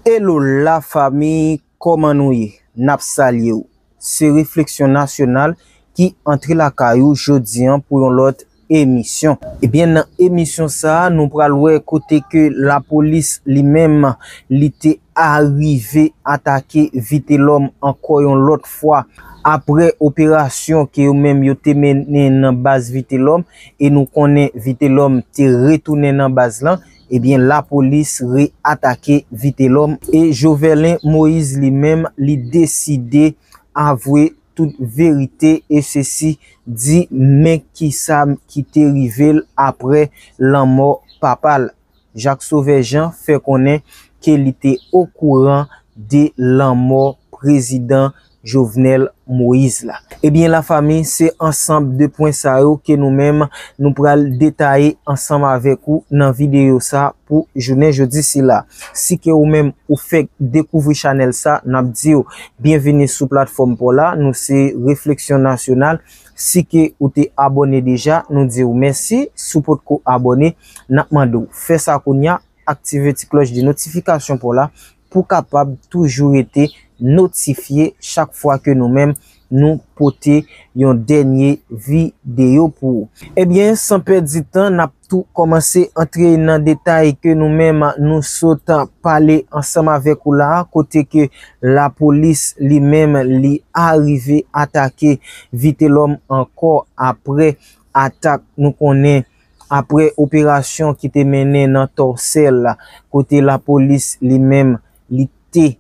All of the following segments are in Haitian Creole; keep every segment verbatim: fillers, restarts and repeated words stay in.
Hello la fami, kòman nou ye? N ap salye w. Se Refleksyon Nasyonal ki antre lakay ou jodi an pou yon lòt emisyon. Ebyen, nan emisyon sa a, nou pral wè kote ke lapolis li menm, li te arive atake Vitelhomme ankò yon lòt fwa. Apre operasyon ke yo menm yo te mennen nan baz Vitelhomme, e nou konnen Vitelhomme te retounen nan baz lan, ebyen, lapolis re-atake Vitelhomme e Joverlein Moïse li menm, li deside avwe tout verite e sesi di men kisa ki te rive l apre lanmò papa l. Jacques Sauveur Jean fè konnen ke li te okouran de lanmò prezidan Jovenel Moïse la. Ebyen, lafanmi, se ansanm de pwen sa yo ke nou menm nou pral detaye ansanm avèk ou nan videyo sa pou jounen jodi sila. Si ke ou menm ou fèk dekouvri chanèl sa, n ap di w byenvini sou platfòm pa w la. Nou se Refleksyon Nasyonal. Si ke ou te abòne deja, nou di w mèsi. Si w potko abòne, n ap mande w fè sa kounye a, aktive ti klòch de notifikasyon pa w la pou w kapab toujou rete notifye chak fwa ke nou menm nou pote yon dènye videyo pou ou. Ebyen, san pèdi tan, n ap tou kòmanse antre nan detay ke nou menm nou sot pale ansanm avèk ou la, kote ke lapolis li menm li arive atake Vitelhomme ankò apre atak nou konnen apre operasyon ki te mennen nan Tòsèl, kote lapolis li menm li te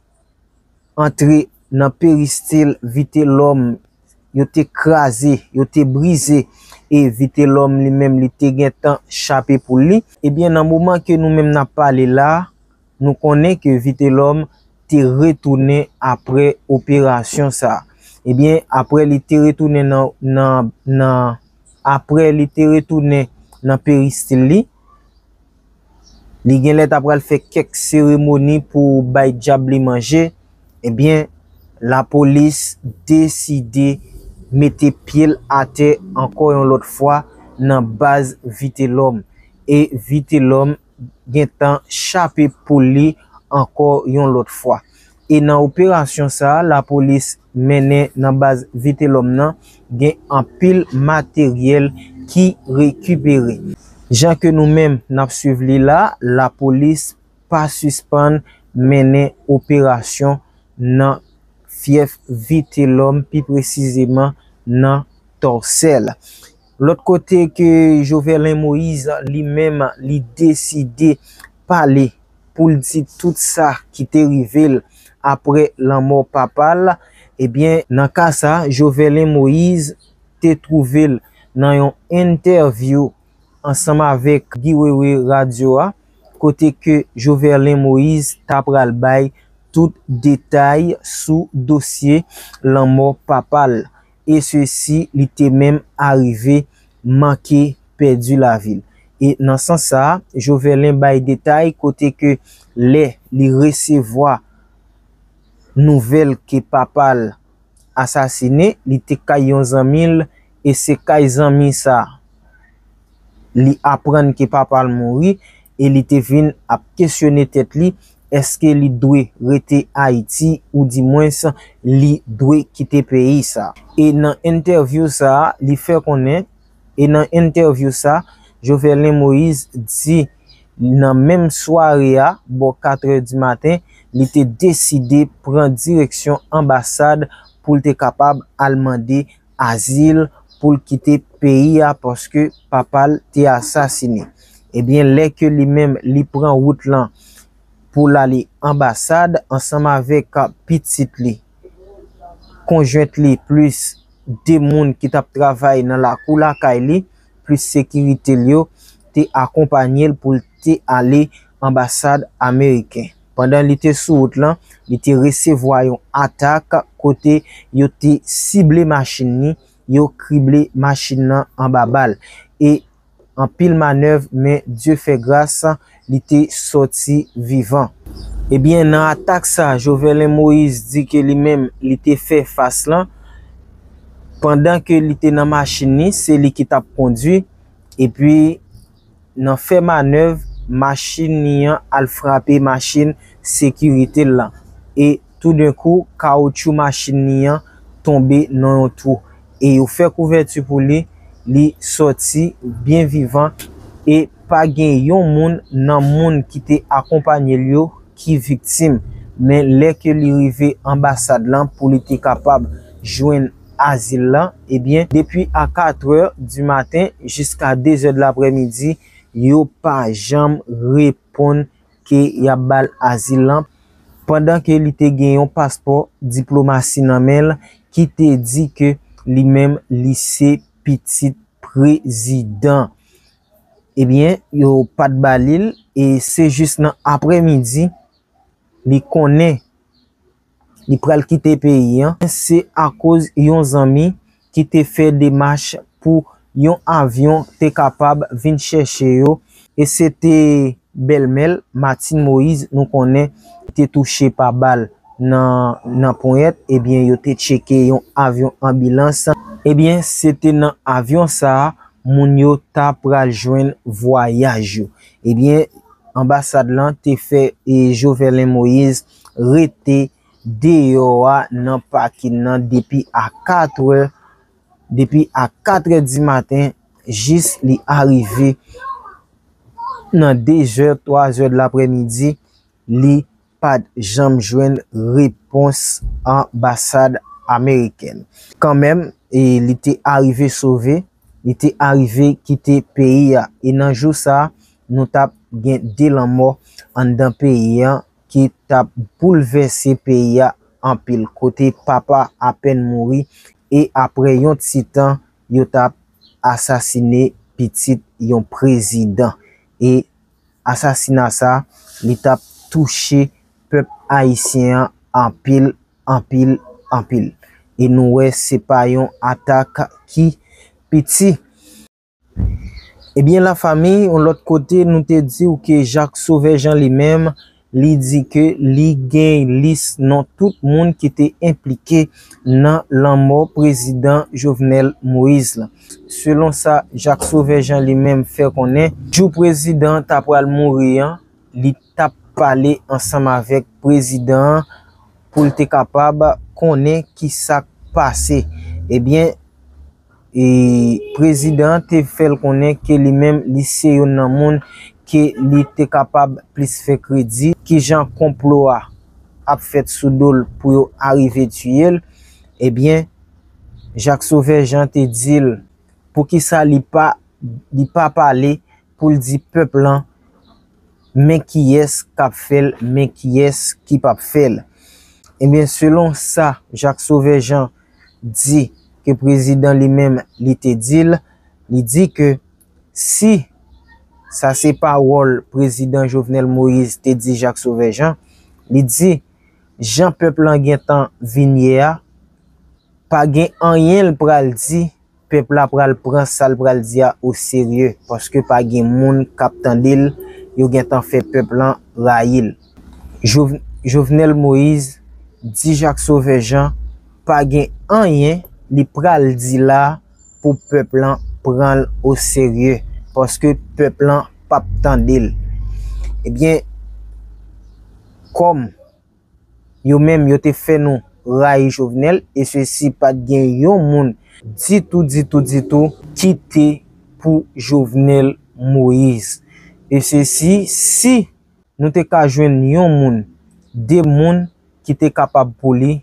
antre nan peristil Vitelhomme, yo te kraze, yo te brize, e Vitelhomme li menm li te gentan chape pou li. Ebyen, nan moman ke nou menm n ap pale la, nou konnen ke Vitelhomme te retounen apre operasyon sa. Ebyen, apre li te retounen nan, nan, nan, apre li te retounen nan peristil li, li genlè ta pral fè kèk seremoni pou bay dyab li manje. Ebyen, lapolis deside mete pye l atè ankò yon lòt fwa nan baz Vitelhomme. E Vitelhomme gentan chape pou li ankò yon lòt fwa. E nan operasyon sa a, lapolis mennen nan baz Vitelhomme nan, gen anpil materyèl ki rekipere. Jan ke nou menm n ap swiv li la, lapolis pa sispann mennen operasyon nan fyèf Vitelhomme, pi presizeman nan Tòsèl. Lòt kote ke Joverlein Moïse li menm li deside pale pou l di tout sa ki te rive l apre lanmò papa l, ebyen, nan ka sa, Joverlein Moïse te twouve l nan yon entèvyou ansanm avèk Guy Wewe Radio a, kote ke Joverlein Moïse ta pral bay tout detay sou dosye lanmò papa l, e sesi li te menm arive manke pèdi lavi l. E nan sans sa a, Joverlein bay detay kote ke lè li resevwa nouvèl ke papa l asasine, li te kay yon zanmi l, e se kay zanmi sa li aprann ke papa l mouri, e li te vin ap kesyone tèt li, èske li dwe rete Ayiti, oudimwens li dwe kite peyi sa. E nan entèvyou sa, li fè konnen, e nan entèvyou sa, Joverlein Moïse di nan menm sware a, bò katrè di maten, li te deside pran direksyon anbasad pou l te kapab al mande azil, pou l kite peyi a, paske papa l te asasine. Ebyen, lè ke li menm li pran wout lan pou l ale anbasad ansanm avèk pitit li, konjwent li, plis de moun ki t ap travay nan lakou lakay li, plis sekirite l yo, te akonpanye l pou l te ale anbasad ameriken. Pandan li te sou wout lan, li te resevwa yon atak kote yo te sible machin li, yo krible machin nan anba bal. E anpil manèv, men Dye fè gras, li te sòti vivan. Ebyen, nan atak sa, Joverlein Moïse di ke li menm, li te fè fas lan, pandan ke li te nan machin li, se li ki t ap kondwi, epi nan fè manèv, machin li an al frape machin sekirite l lan. E toudenkou, kawotchou machin li an tonbe nan yon twou. E yo fè kouvèti pou li, li sòti byen vivan. E pa gen yon moun nan moun ki te akonpanye l yo ki viktim. Men lè ke li rive anbasad lan pou li te kapab jwenn azil lan, ebyen, depi a katrè di maten jiska dezè de laprèmidi, yo pa janm reponn ke y ap ba l azil lan, pandan ke li te gen yon paspò diplomasi nan men l ki te di ke li menm li se pitit prezidan. Ebyen, yo pa t ba li l, e se jis nan aprèmidi li konnen li pral kite peyi an. Se akoz yon zanmi ki te fè demach pou yon avyon te kapab vin chèche yo. E se te bèlmè l, Martine Moïse, nou konnen, te touche pa bal nan, nan ponyèt. Ebyen, yo te tcheke yon avyon anbilans. Ebyen, se te nan avyon sa a, moun yo ta pral jwenn vwayaj yo. Ebyen, anbasad lan te fè, e, Jovenel Moïse rete deyò a nan pakin nan depi a katrè, depi a katrè di maten jis li arive nan dezè, twazè de laprèmidi, li pa t janm jwenn repons anbasad amerikèn. Kanmenm, e, li te arive sove, li te arive kite peyi a. E nan jou sa a, nou t ap gen de lanmò anndan peyi a ki t ap boulvèse peyi a anpil. Kote papa apèn mouri, e apre yon ti tan, yo t ap asasine pitit yon prezidan. E asasina sa, li t ap touche pèp ayisyen an anpil, anpil, anpil. E nou wè se pa yon atak ki piti. Ebyen, lafanmi, yon lòt kote, nou te di w ke Jacques Sauveur Jean li menm, li di ke li gen lis non tout moun ki te enplike nan lanmò prezidan Jovenel Moïse la. Selon sa Jacques Sauveur Jean li menm fè konnen, jou prezidan an ta pral mouri an, li t ap pale ansanm avèk prezidan an pou l te kapab konnen ki sa k pase. Ebyen, e, prezidan an te fè l konnen ke li menm, li se youn nan moun ke li te kapab plis fè kredi. Kijan konplo a ap fèt sou do l pou yo arive tiye l? Ebyen, Jacques Sauveur Jean te di l, poukisa li pa, li pa pale pou l di pèp lan men kiyès k ap fè l, men kiyès ki p ap fè l. Ebyen, selon sa Jacques Sauveur Jean di ke prezidan li menm li te di l, li di ke si sa se pawòl prezidan Jovenel Moïse te di Jacques Sauveur Jean, li di jan pèp lan gentan vin ye a, pa gen anyen l pral di, pèp la pral pran sa l pral di a oserye, paske pa gen moun k ap tande l, yo gentan fè pèp lan rayi l. Jov-, Jovenel Moïse di Jacques Sauveur Jean pa gen anyen li pral di la pou pèp lan pran l oserye, paske pèp lan p ap tande l. Ebyen, kòm yo menm yo te fè nou rayi Jovenel, e sesi pa t gen yon moun ditou, ditou, ditou ki te pou Jovenel Moïse. E sesi, si nou te ka jwenn yon moun, de moun ki te kapab pou li,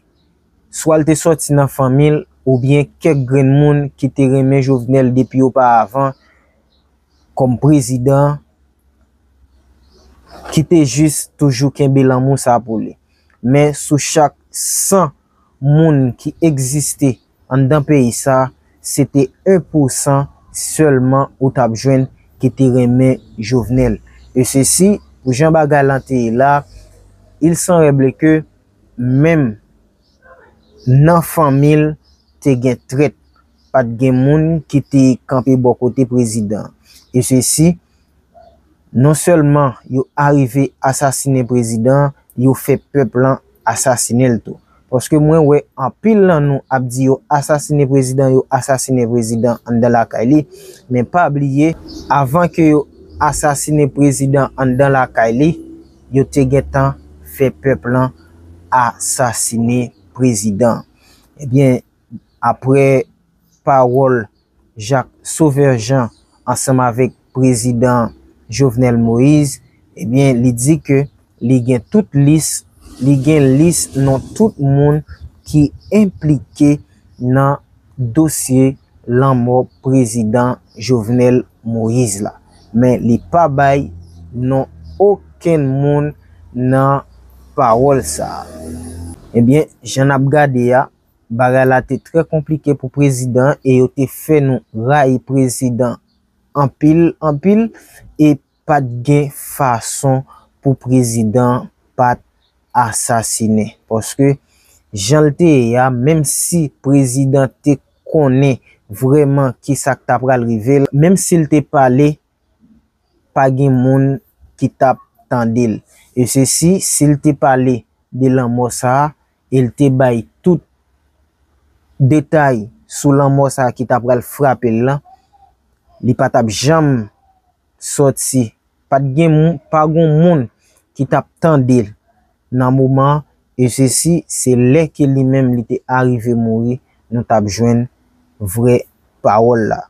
swa l te sòti nan fanmi l, oubyen kèk grenn moun ki te renmen Jovenel depi oparavan kòm prezidan, ki te jis toujou kenbe lanmou sa pou li. Men sou chak san moun ki egziste anndan peyi sa, se te en pou san sèlman ou t ap jwenn ki te renmen Jovenel. E sesi, pou jan bagay lan te ye la, il semblerait que menm nan fanmi l te gen trèt, pa t gen moun ki te kanpe bò kote prezidan. E sesi, non sèlman yo arive asasinen prezidan, yo fè pèp lan asasinen l tou. Paske mwen wè anpil nan nou ap di yo asasinen prezidan, yo asasinen prezidan anndan lakay li. Men pa bliye, avan ke yo asasinen prezidan anndan lakay li, yo te gentan fè pèp lan asasine prezidan. Ebyen, apre pawòl Jacques Sauveur Jean ansanm avèk prezidan Jovenel Moïse, ebyen, li di ke li gen tout lis, li gen lis non tout moun ki enplike nan dosye lanmò prezidan Jovenel Moïse la. Men li pa bay non okenn moun nan pawòl sa a. Ebyen, jan n ap gade a, bagay la te trè konplike pou prezidan e yo te fè nou rayi prezidan anpil, anpil, e pa t gen fason pou prezidan pa t asasinen. Paske jan l te ye a, menm si prezidan te konnen vrèman ki sa k ta pral rive l, menm si l te pale, pa gen moun ki t ap tande l. E se si, si l te pale de lanmò sa a, e l te bay tout detay sou lanmò sa a ki ta pral frape l lan, li pa t ap janm sòti. Pa t gen moun, pa gon moun ki t ap tande l nan moman an, e se si, se lè ke li menm li te arive mouri, nou t ap jwenn vrè pawòl la.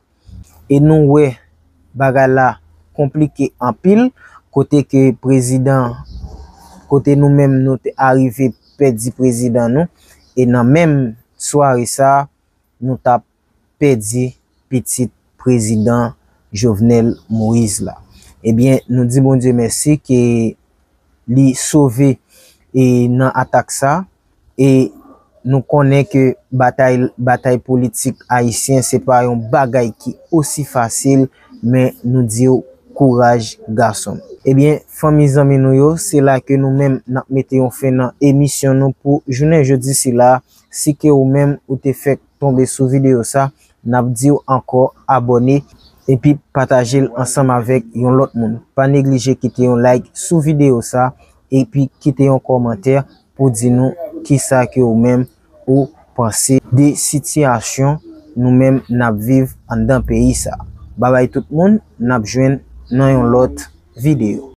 E nou wè bagay la konplike anpil, kote ke prezidan, kote nou menm nou te arive pèdi prezidan nou, e nan menm sware sa a, nou t ap pèdi pitit prezidan Jovenel Moïse la. Ebyen, nou di Bondye mèsi ke li sove e nan atak sa, e nou konnen ke batay, batay politik ayisyen se pa yon bagay ki osi fasil, men nou di w kouraj gason m. Ebyen, fanmi zanmi nou yo, se la ke nou menm n ap mete yon fen nan emisyon nou pou jounen jodi sila. Si ke ou menm ou te fèk tonbe sou videyo sa, n ap di w ankò abòne epi pataje l ansanm avèk yon lòt moun. Pa neglije kite yon like sou videyo sa epi kite yon kòmantè pou di nou kisa ke ou menm ou panse de sitiyasyon nou menm n ap viv anndan peyi sa. Babay tout moun, n ap jwenn nan yon lòt videyo.